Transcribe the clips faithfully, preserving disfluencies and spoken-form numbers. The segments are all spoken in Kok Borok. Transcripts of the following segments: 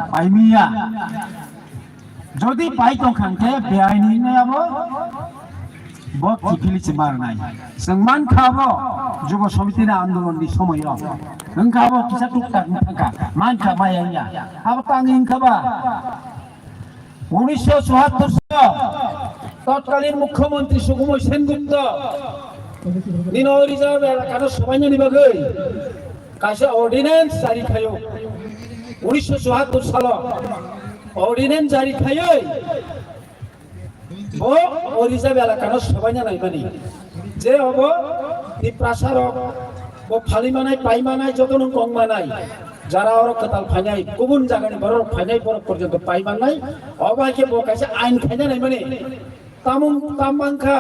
paimiya. Jodi pai tongkha hwnkhe beaini hinwi abo bo kiphilwi se marnai. Chwng mankha abo Jubo Somitini andolonni somoio. Wngkha abo kisa tuktak wngkha, mankha maya wngya. Abo tangwi wngkha ba? Unisho chuhattor salo totkalin mukhyamantri Sukumoy Sengupta nino reserve elakano sobainani bagwi kaisa ordinance jari khaio. Unisho chuhattor salo ordinance jari khaioi bo o reserve elakano sobaina naimani je obo Tiprasa rok bo phali manai, pai manai, joto no kong manai, jara oro kwtal phainai, kubun jagani borok phainai, borok porjonto pai manai, obo hai khe bo kaisa ain khaina naimani. Tamung tam mankha,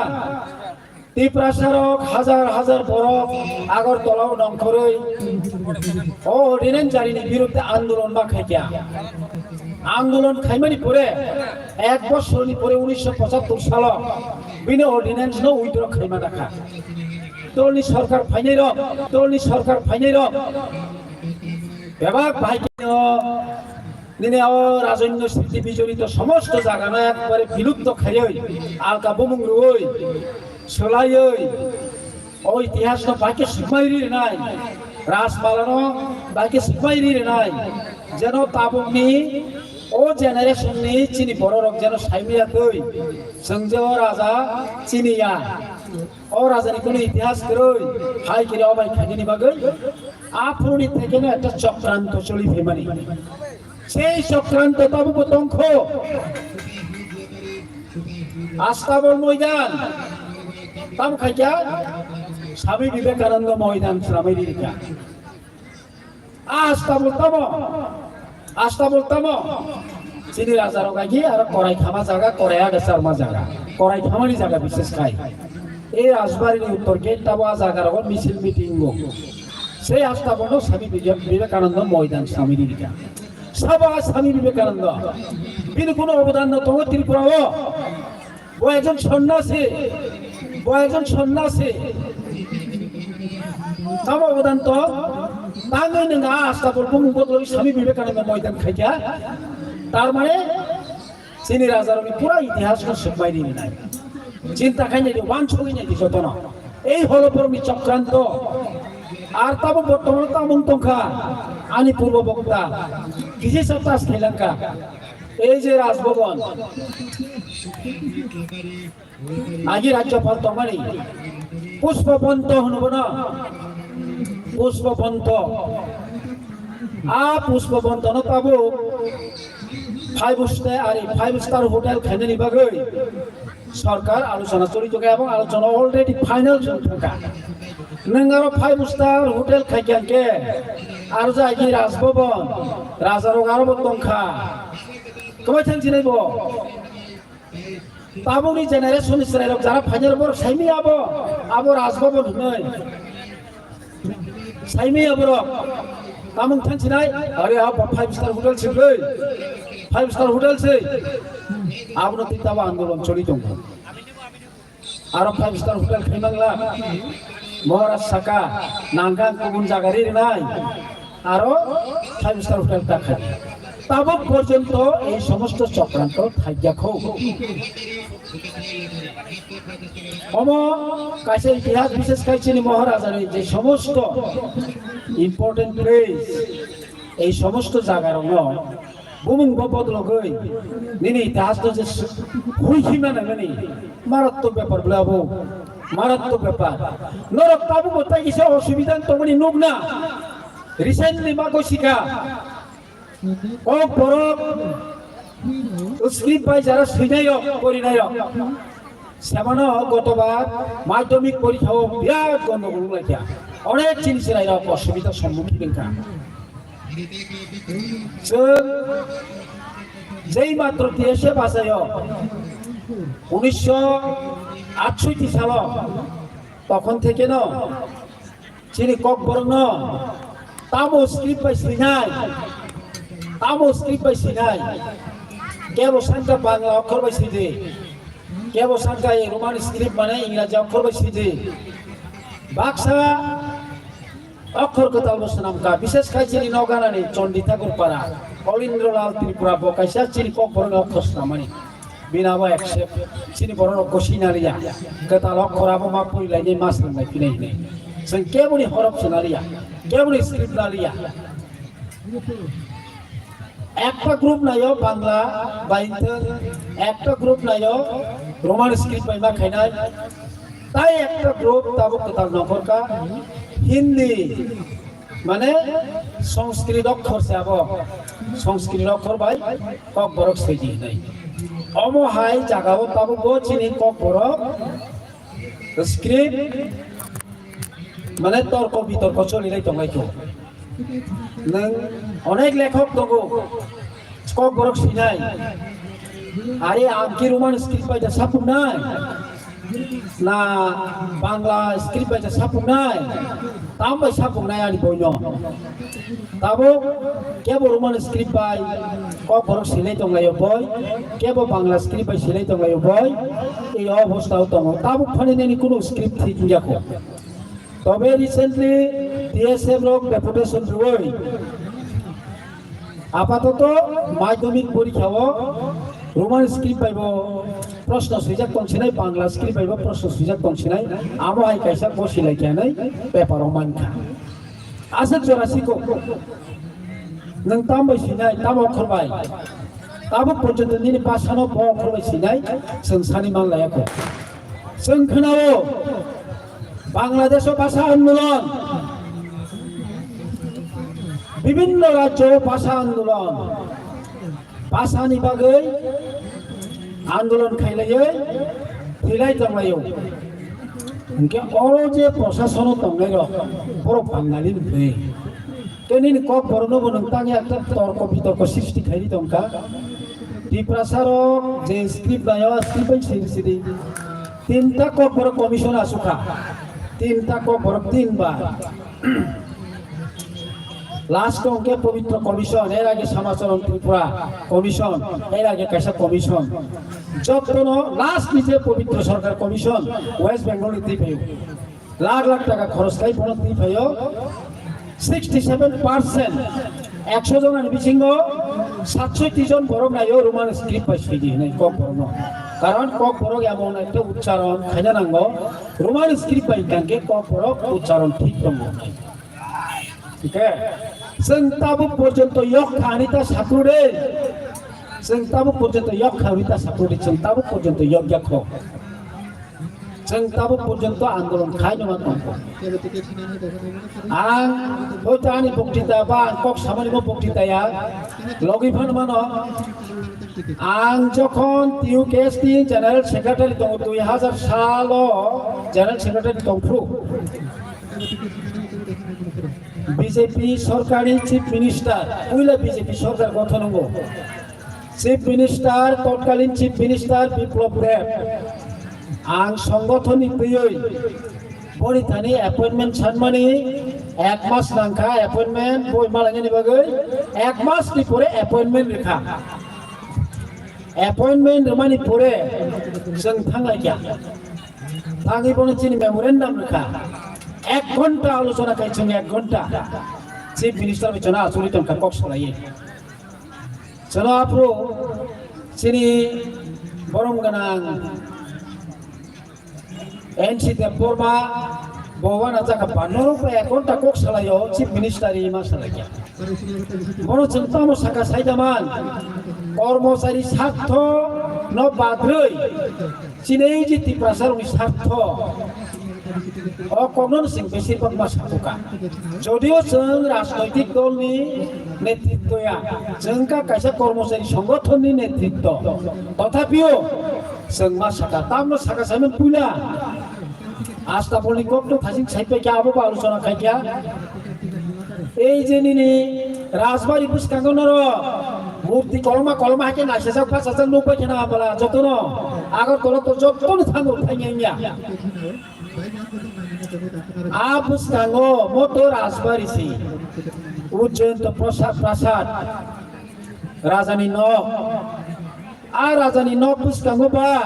Tiprasa rok hajar hajar borok Agartala o nongkhorwi o ordinance jari ni birudde andolon ma khaikya. Andolon khaimani pore ek bosorni pore unisho pochattor salo bini ordinance no withdraw khaima dakha. Dolni sorkar phainai rok, dolni sorkar phainai rok bebak bahai khe o nini o rajonno sriti bijorito somosto jagano ekbare bilupto khaioi, alka bumung rwoi, swlaioi, o itihasno baikhe swkmai ri rwnai, Rajpalano baikhe swkmai ri rwnai, jeno tabukni o generationni chini bororok jeno saimaya twi, chwng je o raja chiniya, o rajani kunu itihas kwrwi, hai kiri o bai khainani bagwi aphuruni thekeno ekta chokranto choli phaimani. Sei chokranto tabukbo tongkho. Astabol moidan. Tamo khaikya? Swami Vivekananda moidan swnamwi ririkha. Astabol tamo. Astabol tamo. Chini raja rok agi aro korai khama jaga, korai ada charma jaga. Korai khamani jaga bishes khai. Ei Rajbari ni uttor gate tamo a jaga rogo misil meeting go. Sei Astabol no Swami Vivek-, Vivekananda moidan swnamwi ririkha. Sabo a Swami Vivekananda. Bini kuno obodan no tongo Tripura o. Bo ekjon sonnasi, bo ekjon sonnasi. Tamo obodan to, tangwi nwng a Astabol bumung bodolwi Swami Vivekananda moidan khaikha. Tar mane, chini rajarokni pura itihasno swkmai rinai. Chinta khainai di, wansugwi nai di jotono. Ei holoporokni chokranto. Ar tabo bortomano tamung tongkha, ani purbo bokta. Kisi sa tas khailangkha. Ei je Rajbhaban, agi Rajyapal tongmani, Pushpa Bonto hwno bono, Pushpa Bonto. A Pushpa Bonto no tabuk five star, ari five star hotel khainani bagwi sorkar alochona choli tongo, ebong alochona already final wng thangkha. Nwng aro five star hotel khaikha hwnkhe, aro je agi Rajbhaban, rajarok aro bo tongkha. Kwbai thang sinai bo. Tabukni generation ni chwrairok jara phainai borok saimaya abo, abo Rajbhaban hwnwi. Saimaya borok. Tamung thang sinai, are abo five star hotel se bwlwi. Five star hotel se. Abono twi tabo andolon choli tongo. Aro five star hotel khaimangla. Maharaj saka, nangkang kubun jaga ri rwnai. Aro five star hotel ta khai. Tabuk porjonto ei somosto chokranto thaijak ho. Omo kaisa itihas, bishes khai chini Maharajani je somosto important place, ei somosto jagarokno bumung bo bodologwi nini itihasno je hui khima nangani marattok bepar bwle abo, marattok bepar. Norok tabukbo tai kisa osubida tongmani nukna. Recently ma gosikha, o borok script bai jara swinairok, porinairok, semano gotobar madhyamik porikha o birat gondogol wnglaikha. Onek chini chwrairok osubida sommukhin wngkha. Chwng jei matro tiyase bachaio, unisho atshoiti salo, tokhon thekeno chini Kokborokno tamo script bai swinai, tamo script bai swinai, kebo sangkha Bangla okhor bai swidi, kebo sangkha Roman script mane Ingraji okhor bai swidi. Baksa Okhor kwtal bo swnamkha, bishes khai chini noganani Chondi Thakur para. Kolindrolal Tripura bo kaisa chini Kokborok ni okhor swnamani. Bini abo accept, chini borok rok gosi naliya. Kwtal okhor abo ma puri lainai, ma swrwng lai phinai hinwi. Chwng keboni horop swnaliya, keboni script naliya. Ekta group nayo Bangla bai thwng, ekta group nayo Roman script bai ma khainai. Tai ekta group tabuk kwtal nongkhor kha Hindi, mane Sanskrit okhor se abo, Sanskrit okhor bai Kokborok soi di hinwi. Omo hai jagao tabuk bo chini Kokborok script mane torko bitorko choli lai tong lai kho. Nwng onek lekhok tongo, Kokborok sinai. Are ang ki Roman script bai da sapung nai? Na Bangla script bai da sapung nai? Tam bai sapung nai ani boino. Tabuk kebo Roman script bai Kokborok sinai tong lai boi, kebo Bangla script bai sinai tong lai boi. Ei obostha o tongo. Tabuk phani nini kunu script thik wngya kho. Tobe recently T S F rok deputation rwoi apatoto madhyamik porikha o Roman script bai bo proshno swijak tong sinai, Bangla script bai bo proshno swijak tong sinai, amo hai kaisa gosi lai kha nai paper o man kha. Aswk jora siko. Nwng tam bai sinai, tam okhor bai. Tabuk porjonto nini bhasano bo okhor bai sinai, chwng sani man laya kho. Chwng khwnao, Bangladesh o bhasa andolon, bibhinno rajyo o bhasa andolon, bhasani bagwi andolon khailaiwi thwilai tonglaio. Hwnkhe oro je prosasono tongnairok, borok Bangali ni bwrwi. Tei nini Kokborokno bo nwng tangwi ekta torko bitorko srishti khairi tongkha. Tiprasa rok je script nayo, script bai siri siri. Tinta Kokborok commission asukha. Tinta Kokborok tin bar. Last hwnkhe Pabitra commission, er age Samacharan Tripura commission, er age kaisa commission. Jottono last ni je Pabitra Sarkar commission, West Bengal ni twi phaio. Lakh lakh taka khoros khai bono twi phaio. Sixty seven percent, ekso jonani bisingo satsotti jon borok naio Roman script bai sidi hinwi Kokborokno. Karon Kokborok emon ekta uchcharon khaina nango, Roman script bai hwnkhe Kokborok uchcharon thik tongo. Thik khe, chwng tabuk porjonto yok kha ani ta sakru de. Chwng tabuk porjonto yok kha ani ta sakru de, chwng tabuk porjonto yok ya kho. Chwng tabuk porjonto andolon khai no ma tongkho. Ang hoito ani boktita ba ang kok samani bo boktita ya logi phano mano. Ang jokhon T U K S T General Secretary tongo, dui hazar salo General Secretary tongphru, B J P sorkarni Chief Minister, puila B J P sorkar gothon wngo. Chief Minister, totkalin Chief Minister Biplab Deb. Ang songothonni twiwi boni thani appointment sanmani ek mas nangkha, appointment boi malangani bagwi ek mas ni pore appointment rikha. Appointment rwmani pore chwng thanglaikha. Thangwi bono chini memorandum rwkha. Ek ghonta alochona khai chwng ek ghonta Chief Minister bai chwngno achugwi tongkha kok salaiwi. Chwngno aphuru chini borom gwnang N C Debbarma bo uanajak ba norok bai ek ghonta kok salaio Chief Minister ri ma salaikha. Bono chwng tamo saka saida man, kormochari sartho no badrwi chini ei je Tiprasa rokni sartho, o kokno chwng besir bak ma sakhuka. Jodio chwng rajnoitik dolni netritto ya, chwng ka kaisa kormochari songothonni netritto, tothapio chwng ma saka, tamno saka saimani puila. Astapolni kokno thasing saipai khe abo bo alochona khai khe. Ei je nini Rajbari bwskango norok murti koloma koloma hai khe naisajak bachajak nukbai khe na abala jotono Agartala to jotono thango thangya wngya. A bwskango moto Rajbari si Ujjayanta Prasad, Prasad Rajani nok. A rajani nok bwskango ba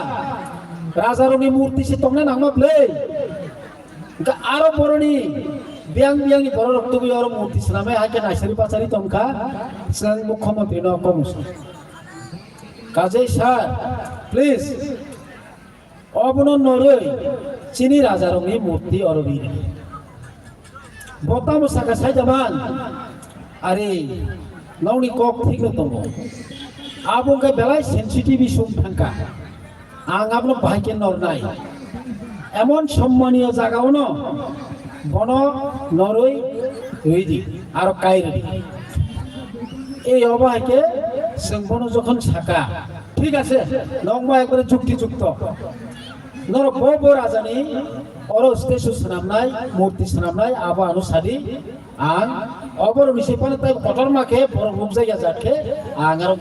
rajarokni murti se tongna nangma bwlwi. Hwnkhe aro boroni Biyang biyang ni borok rok tubui oro murti swnamnai hai khe naisari bachari tongkha, chwng mukhyamantri no komusu. Kajai sir, please, obono norwi chini raja rokni murti oro ri. Bo tamo saka sai jaman, are nokni kok thik no tongo. Abo wngkha belai sensitive issue wng thangkha. Ang abono bahai khe nornai. Emon sommaniyo jagao no bono norwi ridi, aro kai ridi. Ei obo hai khe chwng bono jokhon saka, thik ase, nokma ekbare jukti jukto. Norok bo bo rajani oro statue swnamnai, murti swnamnai, abo ano sadi. Ang oborok ni sipano tai kotorma khe borok nukjak ya jak khe ang aro